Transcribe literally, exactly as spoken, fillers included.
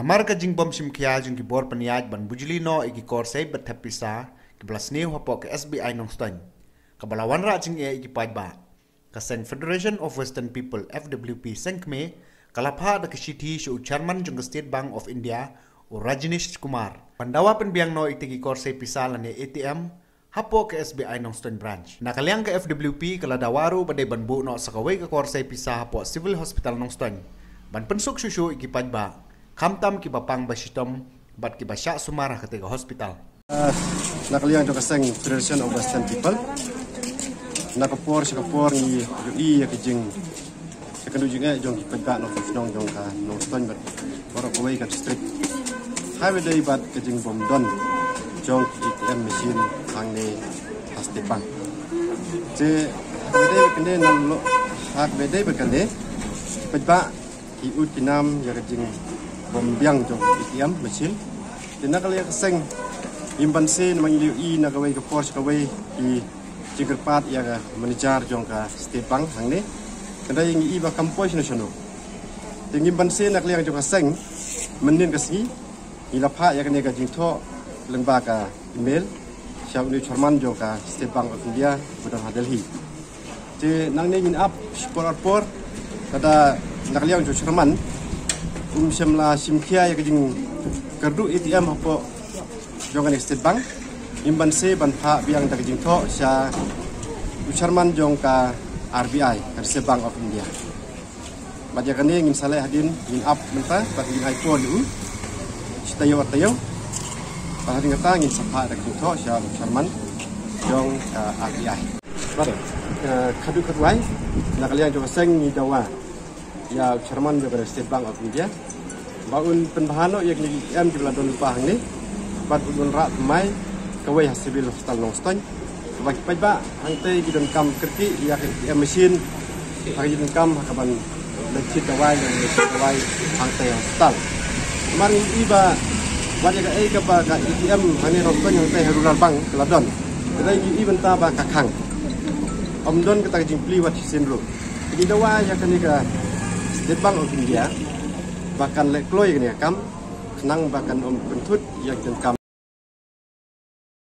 Namar ka jingbym shim khia jong ki bor pynïaid ban bujli noh ïa ki kor sei bad thep pisa kiba la sniew hapoh ka S B I Nongstoiñ, kaba la wanrah jingeh ïa ki paidbah, ka seng Federation of Western People, F W P, seng kmie, ka la phah da ka shithi sha u chairman jong ka State Bank of India, u Rajneesh Kumar, ban dawa pynbiang noh ïa ki kor sei pisa lane A T M hapoh ka S B I Nongstoiñ branch. Na ka liang ka F W P ka la dawa ruh ba dei ban buh noh sa kawei ka kor sei pisa hapoh Civil Hospital Nongstoiñ ban pynsuk shuh shuh ïa ki paidbah, khamtam kiba pang ba shitom bad kiba shah sumar ha katei ka hospital. Ah, na ka liang jong ka seng Federation of Western People, na ka por sha ka por ngi ïohi ïa ka jing, ïa ka jingeh jong ki paidbah nongshong shnong jong ka Nongstoiñ bad baroh kawei ka district, ha kaba ïadei bad ka jingbym don jong ki A T M machine hangne ha State Bank. Te ha kaba ïadei bad kane, na lo, ha kaba ïadei bad kane, paidbah ki ud ki nam ïa ka jingbym biang jong A T M machine. Te na ka liang ka seng, ngim banse namar ngi ïohi na kawei ka por sha kawei ki jingkyrpad ïa ka manager jong ka State Bank hangne. Hynrei ngi i ba kam poi shano shano. Te ngim banse na ka liang jong ka seng, mynnin ka sngi ngi la phah ïa kane ka jingthoh lyngba ka email sha une u chairman jong ka State Bank of India ba don ha Delhi. Te nangne ngin ap shipor arpor, lada na ka liang jong u chairman um shym la shim khia ïa ka jingkyrduh A T M hapoh jong kane ka State Bank, ngim banse ban phah biang da ka jingthoh sha u chairman jong ka R B I, ka Reserve Bank of India. Bad ïa kane ngin sa leh hadien, ngin ap mynta bad ngin ai por ïa u shi taïew ar taïew. Bad hadien kata ngin sa phah da ka jingthoh sha u chairman jong ka R B I. Bad, eh, khadduh khadwai, na ka liang jong ka seng ngi dawa ïa u chairman jong ka State Bank of India ba un pynbha noh ïa kine ki A T M kiba la don lypa hangne, bad un wanrah thymmai kawei ha Civil Hospital Nongstoiñ, ba ki paidbah hangtei ki donkam kyrkieh ïa ka A T M machine, ha ki donkam ha kaban leit thied dawai, leit thied dawai hangtei ha hospital. Namar ngi i ba wat ïa kaei kaba ka A T M hangne Nongstoiñ hangtei ha Rural Bank ka la don, hynrei ngi i bynta ba ka khang, ym don kata ka jingplie wat shisien ruh. Ngi dawa ïa kane ka State Bank of India ba kan leh kloi ïa kane ka kam, khnang ba kan ym pynthut ïa ka kam.